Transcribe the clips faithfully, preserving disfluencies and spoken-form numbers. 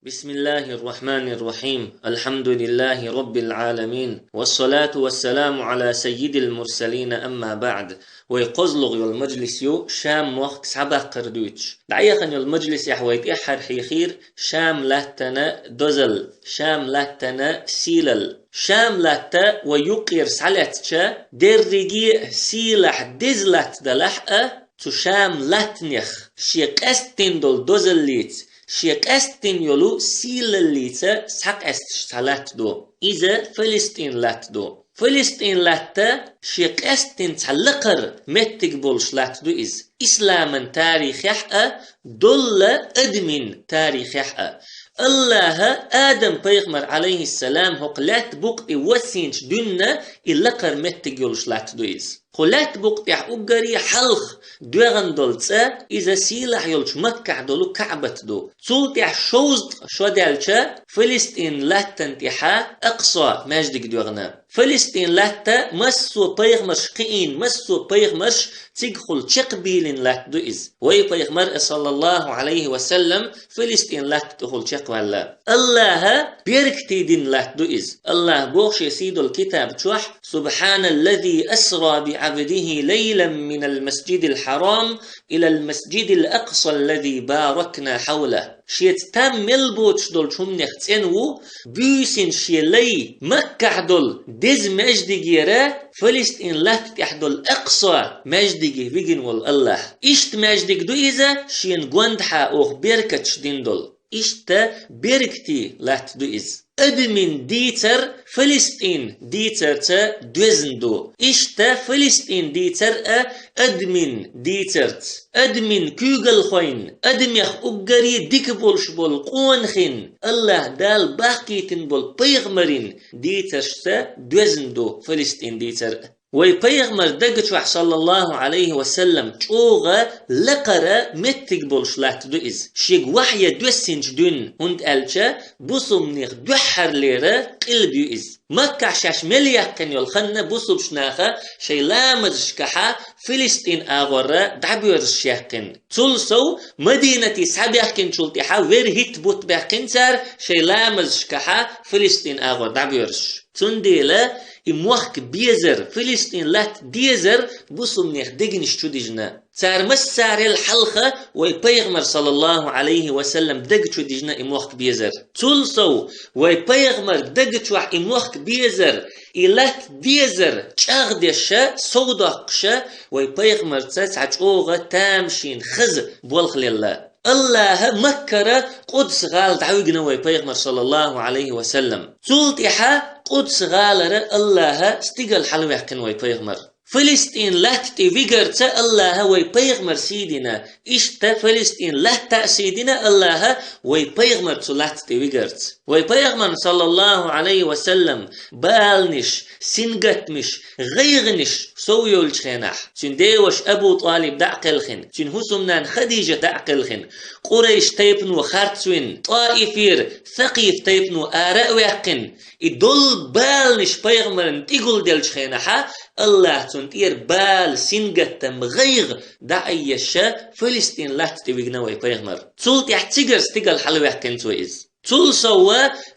بسم الله الرحمن الرحيم. الحمد لله رب العالمين. والصلاة والسلام على سيد المرسلين. أما بعد. Вай кхозлагӀа йола мажлис ю Шам мохк схьабаккхар дуьйцуш. ДӀаяхана йолу мажлисехь вай тӀаьххьара хьехийра Шам латтана дозалла, Шам латтана сийлалла. Шам латта вай юккъера схьалаьцча, дерриге а сийлахь деза латта далахь а, цу Шам латтанех шен къаьсттина долу дозаллица, шен къаьсттина йолу сийлаллица схьакъаьсташ цхьа латта ду. Иза Фалестин латта ду. Фалестин латта шен къаьсттина цхьа лакхара меттиг болуш латта ду иза. Исламан тарихехь а, долла адамийн тарихехь а. Аллаха Адам пайхамар, алейхиссалам, хӀокху лаьтта букъа тӀе воссийначу дуьнна и лакхара меттиг йолуш латта ду иза. Кху лаьтта букъа тӀехь уггаре хьалха доьгӀна долу цӀа, иза сийлахь йолчу Маккахь долу Каъбат ду. Цул тӀехь шовзткъа шо даьлча, Фалестин латтана тӀехьа Акъса маьждиг доьгӀна. Фалестин латта массо а пайхамарш кхиийна, массо а пайхамарш цигахула чекхбийлина латта ду иза. Вай пайхамар а, саллаллаху алейхи ва саллам, Фалестин латта тӀехула чекхваьлла. Аллаха беркате дина латта ду иза. Аллаха боху шен сийдолу китаб чохь: سبحان الذي أسرى بعبده ليلا من المسجد الحرام إلى المسجد الأقصى الذي باركنا حوله. Шеца там мел боцуш долчу хӀуманех цӀена ву, буьйсина шен лай Маккахь долу деза маьждигера Фалестин латта тӀехь долу Акъса маьждиге вигина волу Аллах. Иштта маьждиг ду иза, шена гондахьа оха беркаташ дина долу. Иштта беркате латта ду иза. Адамийн дийцар Фалестин дийцарца доьзна ду. Иштта Фалестин дийцар а адамийн дийцарца, адамийн куьйгалхойн, адамех уггаре дика болуш болу къонахин, Аллах Дала бахкийтина болу пайхамарийн дийцаршца доьзна ду Фалестин дийцар а. Вай пайхамар дага чохь, саллаллаху алейхи ва саллам, чӀогӀа лакхара меттиг болуш латта ду иза. Шега вахья доьссинчу дуьнна, хӀунда аьлча бусулбанех дуьххьарлера къилба ю иза. Маккахь шаьш мел яьккхина йолу ханна бусулбачу наха шайн ламазашкахьа Филистин агӀорра дӀабоьрзуш яьккхина. Цул сов Мадинате схьабаьхкинчул тӀаьхьа вер хӀитта бутт баьккхина цара шайн ламазашкахьа Филистин агӀор дӀабоьрзуш. Цундела и мохк безар, Филистин латта дезар бусулбанех дегнаш чу дижна. Цара массарел хьалха вай пайхамар, саллаллаху алейхи ва саллам, дага чу дижна и мохк безар. Цул сов вай пайхамар дага чохь и мохк безар, и латта дезар чӀагӀдеша, совдоккхуша, вай пайхамарца цхьа чӀогӀа тамашийна хаза болх лелла. Аллаха Маккара Къудс гӀала дӀавигна вай пайхамар, саллаллаху алейхи ва саллам. Цул тӀаьхьа Къудс гӀалара Аллаха стигала хьалаваьккхина вай пайхамар. Филистин латта тӀе вигарца Аллаха вай пайхамар сийдина. Иштта Филистин латта а сийдина Аллаха вай пайхамар цу латта тӀе вигарца. Вай пайхамар, саллаллаху алейхи ва саллам, баланаш, сингаттамаш, гӀайгӀанаш сов йолчу хенахь, цуьнан деваша Абу ТӀалиб дӀа а кхелхина, цуьнан хӀусамнана Хадижат дӀа а кхелхина, Къурайш тайпано харцвина, ТӀаифера Сакъиф тайпано ара а ваьккхина, и долу баланаш пайхамарна тӀе гулделлачу хенахьа, Аллаха цунна тӀера бала, сингаттам, гӀайгӀа дӀа а еш, Филистин латта тӀе вигна вай пайхамар. Цул тӀаьхьа цигара стигала хьалаваьккхина цо иза. Цул сов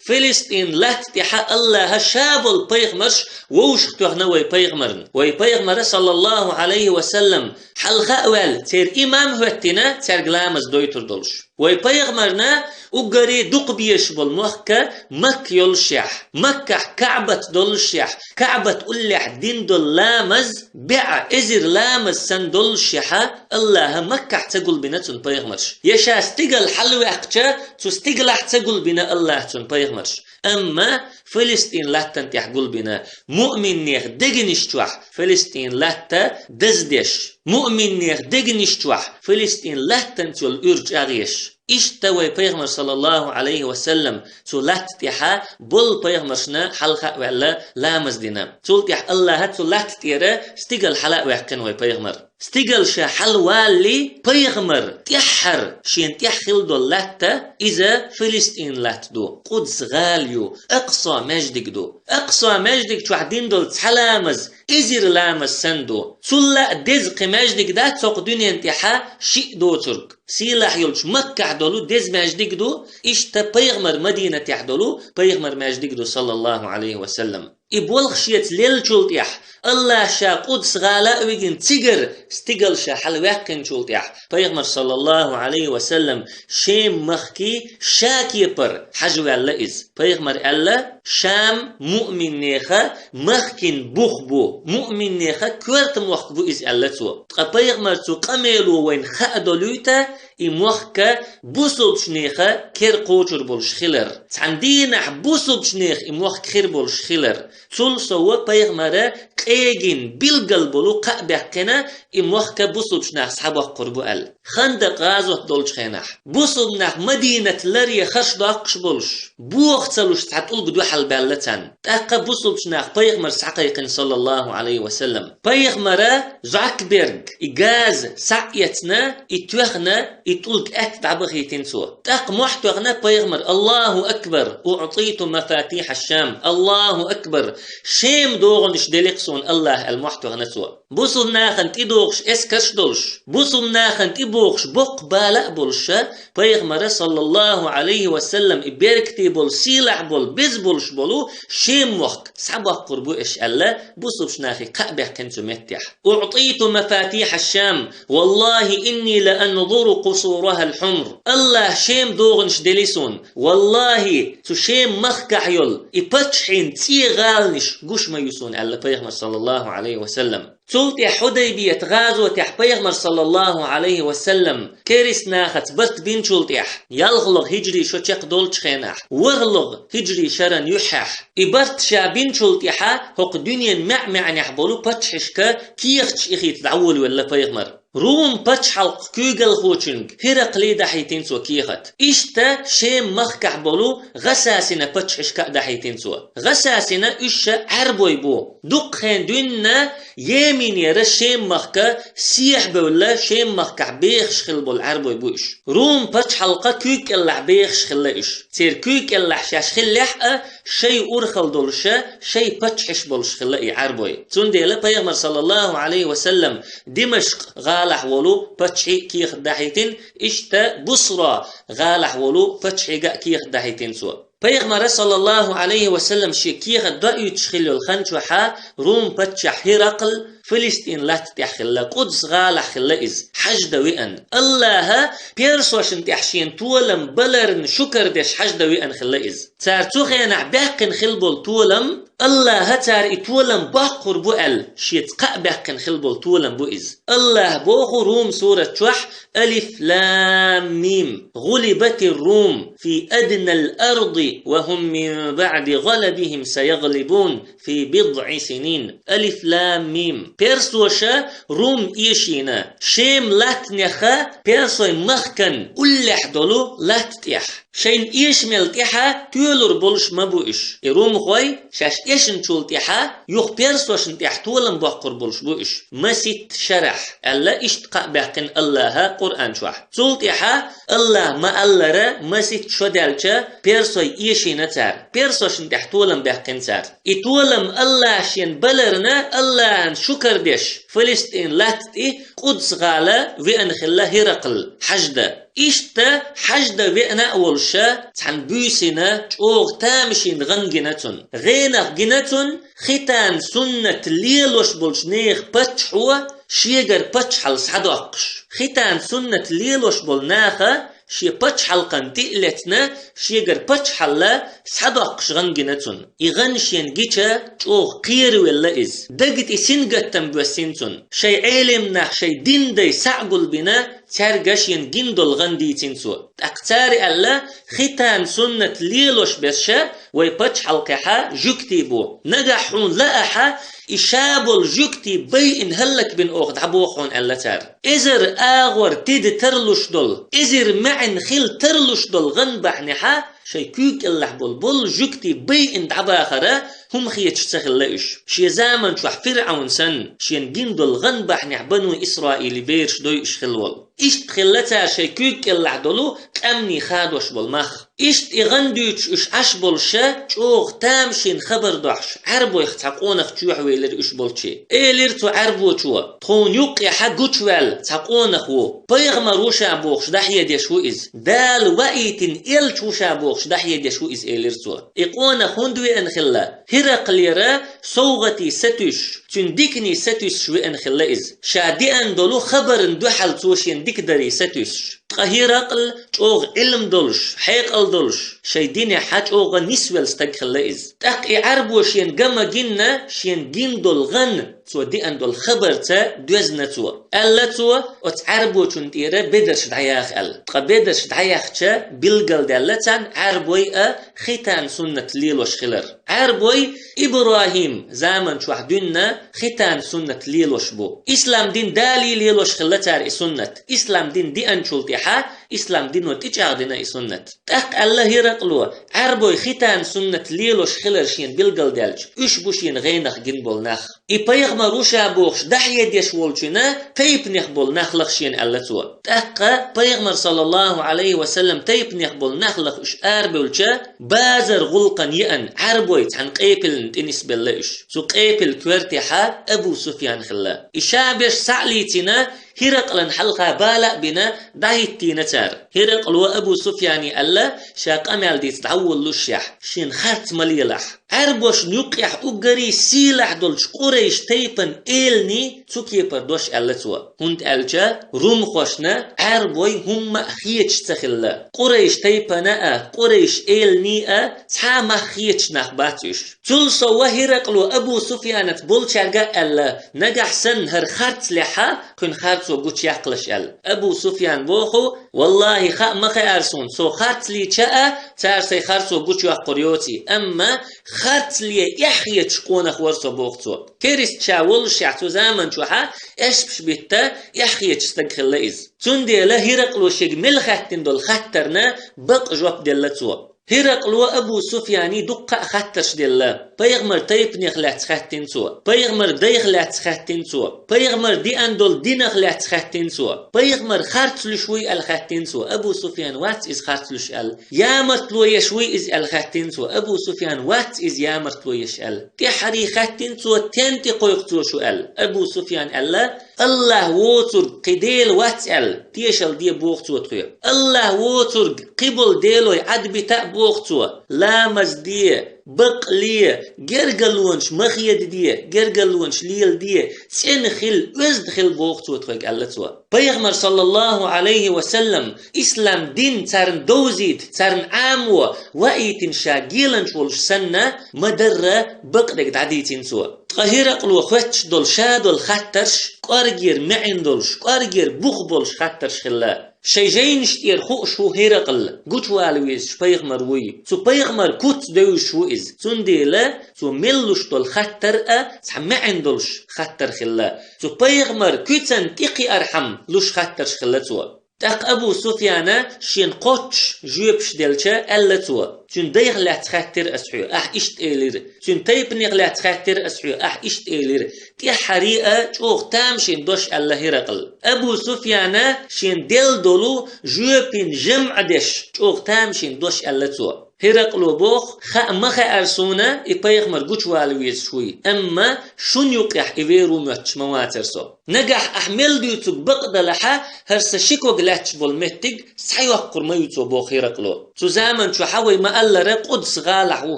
Филистин латта тӀехьа Аллаха ша болу пайхамарш вовшах тоьхна вай пайхамарна. Вай пайхамара, саллаллаху алейхи ва саллам, хьалха а ваьлла, церан имам а хӀоьттина, цаьрга ламаз дойтур долуш. Вай пайхамарна уггаре дукха безаш болу мохк Макка йолушехь, Маккахь Каъбат долушехь, Каъбат уллехь дина долу ламаз бӀе эзар ламаз санна долушехьа, Аллаха Маккахь ца гулбина цунна пайхамарш. Я ша стигала хьалаваьккхича, цу стигалахь ца гулбина Аллаха цунна пайхамарш. Амма Филистин латтана тӀехь гулбина, муъминнех дегнаш чохь Филистин латта даздеш, муъминнех дегнаш чохь Филистин латтанца йолу уьйр чӀагӀъеш. Иштта вай пайхамар, саллаллаху алейхи ва саллам, цу латта тӀехьа болу пайхамаршна хьалха а ваьлла ламаз дина. Цул тӀаьхьа Аллаха цу латта тӀера стигала хьала а ваьккхина вай пайхамар. Стигал ша хьалвалале, пайхамар тӀеххьара шена тӀехь хилла долу латта, иза Филистин латта ду, Къудс гӀала ю, Акъса маьждиг ду. Акъса маьждиг чохь дина долу цхьа ламаз эзар ламаз санна ду. Цул а деза кхин маьждиг дац хӀокху дуьнен тӀехь шиъ доцург. Сийлахь йолчу Маккахь долу деза маьждиг ду, иштта пайхамар Мадинатехь долу пайхамар маьждиг ду, саллаллаху Ӏалайхи ва саллам. И болх шеца леллачул тӀехь, Аллах ша Къудс гӀала а вигина цигара стигал ша хьалаваьккхинчул тӀехь, пайхамар, саллаллаху Ӏалайхи ва саллам, Шем-махке ша кепара хьажа ваьлла иза. Пайхамар аьлла: «Шам муъминнеха махкин бух бу, муъминнеха коьрта мохк бу иза», аьлла цо. Ткъа пайхамар цу къамело вайна хаа долуьйту, и мохк бусулбчунеха кер кхочур болуш хилар. Цхьана дийнахь бусулбчунеха и мохк хир болуш хилар. Цул сов пайхамара къегина билггал болу кхаъ баьккхина, и мохк бусулбчу наха схьабоккхур бу аьлла. Хандакъ гӀазот долчу хенахь, бусулб нах Мадинат ларъе харш доккхуш болуш, боха ца луш цхьа тӀулг дуьхьал баьлла царна. ТӀаккха бусулбчу нах пайхамар схьакхайкхина, саллаллаху Ӏалайхи ва саллам. Пайхамара зӀок берг, и газа схьа а эцна, и тоьхна, и тӀулг аьтта дӀабахийтина цо. ТӀаккха мохь тоьхна пайхамар: «Аллаху акбар, уътиту мафатихьа Шам, Аллаху акбар, Шем догӀанаш делира суна Аллаха», аьлла мохь тоьхна цо. Бусулб нахана тӀедогӀуш эскарш а долуш, бусулб нахана тӀебогӀуш боккха бала а болуш, пайхамара, саллаллаху Ӏалайхи ва саллам, и беркате болу, сийлахь болу, беза болуш болу Шем-мохк схьабоккхур бу аша аьлла, бусулбчу нахе кхаъ баьккхина цу меттехь. «Уътиту мафатихьа Шам, валлахи инни ла анзуру къусурахьал хьумр». Аллаха Шем догӀанаш делира суна. Валлахи, цу Шем-махкахь йолу и паччахьийн цӀе гӀаланаш гуш ма ю суна аьлла пайхамар, саллаллаху Ӏалайхи ва саллам. Цул тӀаьхьа Хьудайбият гӀазотехь пайхамар, саллаллаху Ӏалайхи ва саллам, керист нахаца барт бинчул тӀаьхьа, ялхалгӀа хиджри шо чекхдолчу хенахь, ворхӀалгӀа хиджри шаран юьххьехь, и барт ша бинчул тӀаьхьа хӀокху дуьненан маьӀ-маьӀнехь болу паччахьашка кехаташ ихийта дӀаволавелла пайхамар. Рум пачхьалкх куьйгалхочуьнга ХӀиракъле дахьийтина цо кехат. Иштта Шем-махкахь болу ГӀасасина паччахьашка а дахьийтина цо. ГӀасасина уьш ша Ӏаьрбой бу. Дукха хен дуьйна Йеменера Шем-махка сехьа бевлла, Шем-махкахь бехаш хилла болу Ӏаьрбой бу уьш. Рум пачхьалкха куьйга кӀелахь бехаш хилла уьш. Церан куьйга кӀелахь шаьш хиллехь а, шайн урхалла долуша, шайн паччахьаш болуш хилла и Ӏаьрбой. Цундела пайхамар, саллаллаху Ӏалайхи ва саллам, Димашкъ гӀалахь волу паччахье кехат дахьийтина, иштта Бусра гӀалахь волу паччахьега а кехат дахьийтина цо. Пайхамара, саллаллаху Ӏалайхи ва саллам, шен кехат доуьйтуш хилла йолу хан чохьа Рум паччахь ХӀиракъл Филистин латта тӀехь хилла, Къудс гӀалахь хилла иза, хьажда веана. Аллаха персошна тӀехь шен толам баларна шукар деш хьажда веана хилла иза. Цара цу хенахь баьккхина хилла болу толам, Аллаха цара и толам боккхур бу аьлла, шеца кхаъ баьккхина хилла болу толам бу иза. Аллаха боху Рум сурат чохь: «Алиф лам мим. ГӀулибатир Рум фи аднал арди ва хум мин баъди гӀалабихим саягълибун фи бидъи синин». Алиф лам мим. Персоша Рум эшийна, Шем латтанеха персой махкан уллехь долу латта тӀехь. Шайн эшамел тӀехьа тоьлур болуш ма бу уьш. И румхой шаьш эшначул тӀехьа юха персошна тӀехь толам боккхур болуш бу уьш. Маситта шарахь, аьлла, иштта кхаъ баьккхина Аллаха Къуръан чохь. Цул тӀехьа Аллаха ма-аллара, маситта шо даьлча, персой эшийна цара. Персошна тӀехь толам баьккхина цара. И толам Аллаха шен баларна, Аллахана шукар деш, Филистин латта тӀе Къудс гӀала веана хилла ХӀиракъл хьажда. Иштта хьажда веана а волуша, цхьана буьйсина, чӀогӀа тамашийна гӀан гина цунна. ГӀенах гина цунна хитан суннат лелош болчу нехан паччахьо шегара паччахьалла схьадоккхуш. Хитан суннат лелош болу наха шен пачхьалкхан тӀе а лецна, шегара пачхьалла схьадоккхуш гӀан гина цунна. И гӀан шена гича, чӀогӀа кхеравелла иза. Дага тӀе сингаттам боьссина цунна. Шайн Ӏелам нах, шайн дин дай схьа а гулбина, цаьрга шена гина долу гӀан дийцина цо. ТӀаккха цара аьлла: «Хитан суннат лелош берш вай пачхьалкхехьа жуьгтий бу. Нагахь хьуна лаахьа, и ша болу жуьгтий байина хӀаллакбина оха дӀабоху хьуна», аьлла цара. Эзар агӀор тида тарлуш долу, эзар маьӀна хила тарлуш долу гӀан бахьанехьа, Шайн куьйга кӀеллахь болу болу жуьгтий байина дӀабахара хӀума хеташ ца хилла уьш. Шен заман чохь ФирӀавн санна, шена гина долу гӀан бахьанехь бану Исраилан бераш дойуш хилла волу. Иштта хилла цара шайн куьйга кӀеллахь долу къаьмнийн хадош болу мах. Иштта и гӀан дуьйцуш уьш Ӏаш болуша, чӀогӀа тамашийна хабар дохьуш, Ӏаьрбойх цхьа къонах чоьхьавелира уьш болчу. Элира цу Ӏаьрбочо: «Тхуна юккъехьа гучуваьлла цхьа къонах ву. Пайхамар ву ша бохуш дӀахьедеш ву иза. Дала ваийтина элча ву ша бохуш дӀахьедеш ву иза», — элира цо. И къонах хӀунда веана хилла? ХӀиракълера совгӀатий сатуьйсуш, цуьнан диканий сатуьйсуш веана хилла иза. Ша деана долу хабарна дуьхьал цо шена дика дарий сатуьйсуш. Ткъа ХӀиракъл чӀогӀа Ӏилма долуш, хьекъал долуш, шайн динехьа чӀогӀа нисвелла стаг хилла иза. ТӀаккха и Ӏаьрбо шена ган ма гинна, шена гина долу гӀан, цо деана долу хабарца доьзна цо. Аьлла цо: «Оцу Ӏаьрбочунна тӀера бедарш дӀаяха», — аьлла. Ткъа бедарш дӀаяьхча, билгалдаьлла царна Ӏаьрбой а хитан суннат лелош хилар. Ӏаьрбой ИбрахӀим заман чохь дуьйна хитан суннат лелош бу. Ислам дин далий лелош хилла цара и суннат. Ислам дин деанчул тӀаьхьа ислам дино тӀечӀагӀдина и суннат. ТӀаккха аьлла ХӀиракъло, Ӏаьрбой хитан суннат лелош хилар шена билгалдаьлча, уьш бу шена гӀенах гина болу нах. И пайхамар ву ша бохуш дӀахьедеш волчуьнан тайпанех болу нах лаха шена, аьлла цо. ТӀаккха пайхамар, саллаллаху Ӏалайхи ва саллам, тайпанех болу нах лаха уьш арабевлча, базар гӀуллакхана еана Ӏаьрбой цхьана къепилна тӀе нисбелла уьш. Цу къепил коьртехьа Абу Суфьян хилла. И ша берш схьа а лийцина, ХӀиракълан хьалха бала а бина, дӀахӀиттийна цара. ХӀиракъло Абу Суфьяне аьлла, ша къамел дийца дӀаволлушшехь, шена харц ма лелахь. Ӏаьрбошна юккъехь уггаре сийлахь долчу къурайш тайпан эланий цу кепара дош аьлла цо. ХӀунда аьлча румхошна Ӏаьрбой хӀумма а хеташ ца хилла. Къурайш тайпана а, къурайш эланий а цхьа а мах хеташ нах бац уьш. Цул сов ХӀиракъло Абу Суфьянаца болчаьрга а аьлла, нагахь санна хӀара харцлехь а, кхуьнан харцо гучуяккхалаш аьлла. Абу Суфьян боху: «Валлахи, хаа ма хаьара суна, со харцлийча а, цара сайн харцо гучуйоккхур йоций, амма харцле эхь хеташ къонах вара со», — боху цо. Керист ша воллушехь цу заман чохьа эшпаш битта эхь хеташ стаг хилла иза. Цундела ХӀиракъло шега мел хаьттина долу хаттарна бакъ жоп делла цо. ХӀиракъло Абу Суфьяне дуккха а хаттарш делла. Пайхамар тайпанех лаьцна хаьттина цо. Пайхамар дайх лаьцна хаьттина цо. Пайхамар деана долу динах лаьцна хаьттина цо. Пайхамар харц луьш вуй аьлла хаьттина цо. Абу Суфьян вац иза харц луьш аьлла. Ямартло еш вуй иза аьлла хаьттина цо. Абу Суфьян вац иза ямартло еш аьлла. ТӀаьххьарий хаьттина цо, тен тӀе кхойкху цо шу аьлла. Абу Суфьян аьлла: «Аллахь воцург кхин дела вац аьлла, тешалла де боху цо тхоьга. Аллахь воцург кхин болу делой Ӏадбита а боху цо. Ламаз де, бакъ ле, гергарлонаш ма хедаде, гергарлонаш леладе, цӀена хила, оьзда хила боху цо тхоьга», — аьлла цо. Пайхамар, саллаллаху Ӏалайхи ва саллам, ислам дин царна довзийта, царна Ӏамо ваийтина ша геланча волуш санна, ма-дарра бакъдерг дӀадийцина цо. Ткъа ХӀиракъло хоьттуш долу ша долу хаттарш кӀоргера маьӀна долуш, кӀоргера бух болуш хаттарш хилла. Шайн жайнаш тӀера хууш ву ХӀиракъл, гучувала везаш пайхамар вуй. Цу пайхамар куц девзаш ву иза. Цундела цо мел луш долу хаттар а цхьа маьӀна долуш хаттар хилла. Цу пайхамар куьцан тӀекхиархьама луш хаттарш хилла цо. ТӀаккха Абу Суфьяна шена кхоччуш жоьпаш делча, аьлла цо: «Цуьнан дайх лаьцна хаьттира ас хьоьга, ахь иштта элира. Цуьнан тайпанех лаьцна хаьттира ас хьоьга, ахь иштта элира». ТӀаьххьарий а чӀогӀа тамашийна дош аьлла ХӀиракъл. Абу Суфьяна шена делла долу жоьпийн жамӀ деш, чӀогӀа тамашийна дош аьлла цо. ХӀиракъло боху: «Хаа ма хаьара суна, и пайхамар гучувала везаш вуй, амма шуна юкъехь и вер ву моьттуш ма вацара со. Нагахь ахь мел дуьйцург бакъ далахьа, хӀара сан ши ког лаьтташ болу меттиг схьайоккхур ма ю цо», — боху ХӀиракъло. Цу заман чохьа вай ма-аллара Къудс гӀалахь ву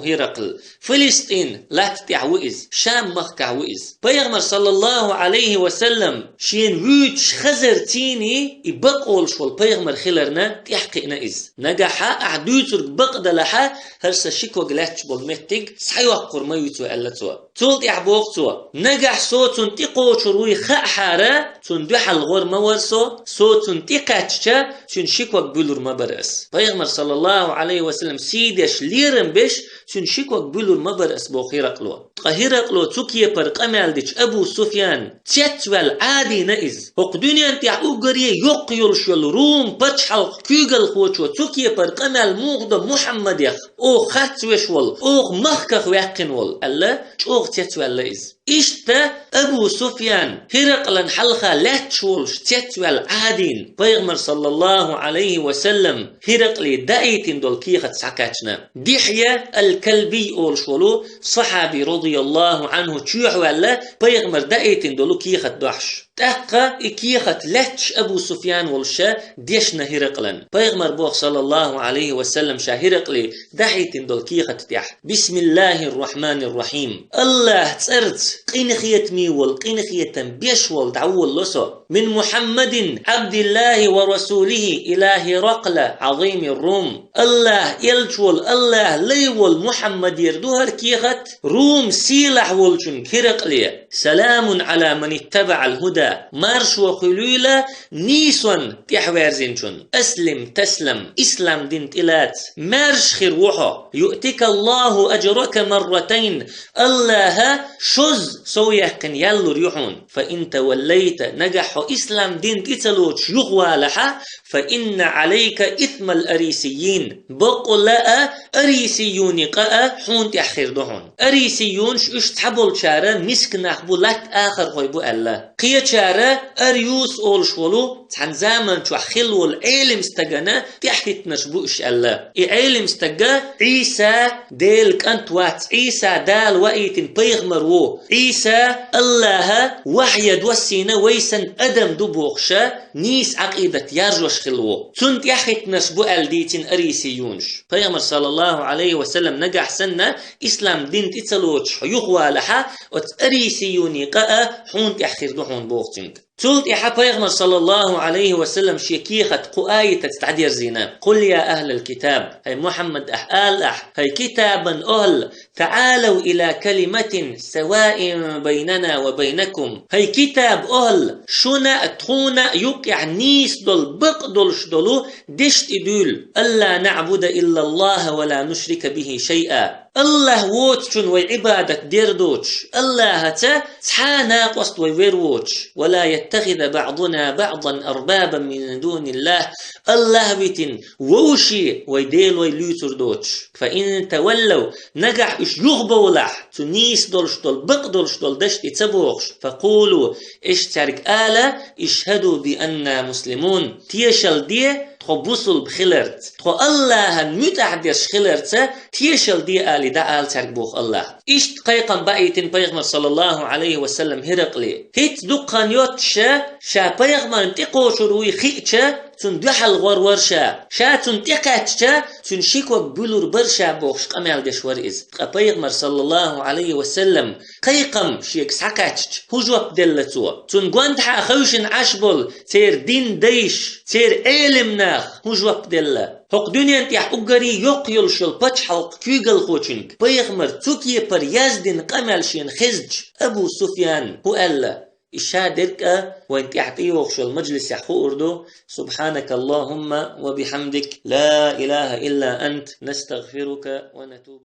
ХӀиракъл. Филистин латта тӀехь ву иза, Шам-махкахь ву иза. Пайхамар, саллаллаху Ӏалайхи ва саллам, шена вуьйцуш хазарций и бакъ волуш волу пайхамар хиларна тӀаьхьакхиъна иза. «Нагахьа ахь дуьйцург бакъ далахьа, хӀара сан ши ког лаьтташ болу меттиг схьайоккхур ма ю цо», — аьлла цо. Цул тӀаьхьа боху цо: «Нагахь со цунна тӀекхочур вуй хаахьара, цунна дуьхьал гӀор ма вара со, со цунна тӀекхаьчча, цуьнан ши ког буьлур ма бара ас». Пайхамар, саллаллаху Ӏалайхи ва саллам, сий деш, лерам беш, цуьнан ши ког буьлур ма бара ас», — боху ХӀиракъло. Ткъа ХӀиракъло цу кепара къамел дича Абу Суфьян цецваьлла Ӏадийна иза. ХӀокху дуьнен тӀехь уггаре йоккха йолуш йолу Рум пачхьалкх куьйгалхочо цу кепара къамел муха до Мухьаммадех, оха харц веш волу, оха махках ваьккхина волу, аьлла, чӀогӀа цецваьлла иза. Иштта Абу Суфьян ХӀиракълан хьалха лаьтташ волуш цецваьлла Ӏадийна, пайхамар, саллаллаху Ӏалайхи ва саллам, ХӀиракъле даийтина долу кехат схьакхаьчна. Дихья ал-Калбий олуш волу сахьаби, радияллаху Ӏанху, чоьхьаваьлла, пайхамар даийтина долу кехат дохьуш. ТӀаккха и кехат лаьтташ Абу Суфьян волуша дешна ХӀиракълан. Пайхамар боху, саллаллаху Ӏалайхи ва саллам, ша ХӀиракъле дахьийтина долу кехат тӀехь: «Бисмиллахир-рахманир-рахим. Аллахь цӀарца, къинхетаме волу, къинхетам беш волу дӀаволало со. Мин Мухьаммадин, Ӏабдиллахи ва расулихи, ила ХӀиракъла, Ӏазимир-Рум. Аллахь элча волу, Аллахь лай волу Мухьаммадера ду хӀара кехат, Рум сийлахь волчуьнга ХӀиракъле. Саламун Ӏала ман иттабаӀал хӀуда. Маршо хуьлийла нийсонна тӀаьхьаверзинчунна. Аслим таслам. Ислам дин тӀелаца. Маьрша хир ву хьо. Юътикаллаху аджрака марратайн. Аллахьа шозза сов яьккхина ял лур ю хьуна. Фа ин таваллайта, нагахь хьо ислам дин тӀе ца лоцуш юхавалахьа, фа инна Ӏалайка исмал арисиййин. Бакъволла а, арисийюний къа а хьуна тӀехь хир ду хьуна. Арисийюнаш уьш цхьаболчара миска нах бу, латта ахархой бу аьлла. Кхечара Ариус олуш волу, цхьана заман чохь хилла волу Ӏелим стагана тӀаьхьахӀиттинарш бу уьш аьлла. И Ӏелим стаг Ӏийса Делан кӀант вац, Ӏийса Дала ваийтина пайхамар ву, Ӏийса Аллахьа вахьйа доссийна вай санна адам ду бохуша, нийса Ӏакъидат яржош хилла ву. Цунна тӀаьхьахӀиттинарш бу аьлла дийцина арисийюнаш. Пайхамар, саллаллаху Ӏалайхи ва саллам, нагахь санна ислам дин тӀе ца лоцуш хьо юхавалахьа, оцу арисийюний къа а хьуна тӀехь хир ду хьуна боху цуьнга. Цул тӀаьхьа пайхамар, саллаллаху Ӏалайхи ва саллам, шен кехат кху аятаца дӀадерзийна: «Къул я ахӀлал китаб», хӀай Мухьаммад, ахь ала ахь, хӀай китабан охӀла, «таӀалав ила калиматин саваин байнана ва байнакум». ХӀай китаб охӀла, шуна а, тхуна а юккъехь нийса долу, бакъ долуш долу дешна тӀе дуьйла: «Алла наъбуда иллаллахӀа ва ла нушрика бихӀи шайъа». Аллахь воцучун вай Ӏибадат дер доцуш, Аллахьаца цхьа а накъост вай вер воцуш, «ва ла яттахида баӀдуна баӀдан арбабан мин дуниллахӀ», Аллахь витина вовший вай Дела вай луьйцур доцуш. «Фа ин таваллав», нагахь уьш юхабовлахь, цу нийса долуш долу, бакъ долуш долу дашна тӀе ца бохуш, «фа къулу», уьш цаьрга ала: «ИшхӀаду би анна муслимун», тешалла де, тхо бусулба хиларца, тхо Аллахьан муьтӀахь дерш хиларца тешалла де, али дӀаала цаьрга боху Аллахьа. Иштта кхайкхам баийтина пайхамар, саллаллаху Ӏалайхи ва саллам, ХӀиракъле. ХӀинца дукха хан йоццуша, ша пайхамарна тӀекхочур вуй хиъча, цунна дуьхьал гӀор вара ша. Ша цунна тӀекхаьчча, цуьнан ши ког буьлур бара ша бохуш къамел деш вара иза. Ткъа пайхамар, саллаллаху Ӏалайхи ва саллам, кхайкхам шега схьакхаьчча, хӀун жоп делла цо? Цунна гондахьа хевшина Ӏаш болу церан дин дайша, церан Ӏелим нах хӀун жоп делла? ХӀокху дуьнен тӀехь уггаре йоккха йолуш йолу пачхьалкх куьйгалхочуьнга пайхамар цу кепара яздина къамел шена хезча, Абу Суфьян хӀун аьлла? И ша дерг а вайн тӀехь тӀейогӀуш йолу мажлисехь хуур ду. Субханакаллахумма ва бихамдик, ла илаха илла ант, настагфирука ва натубу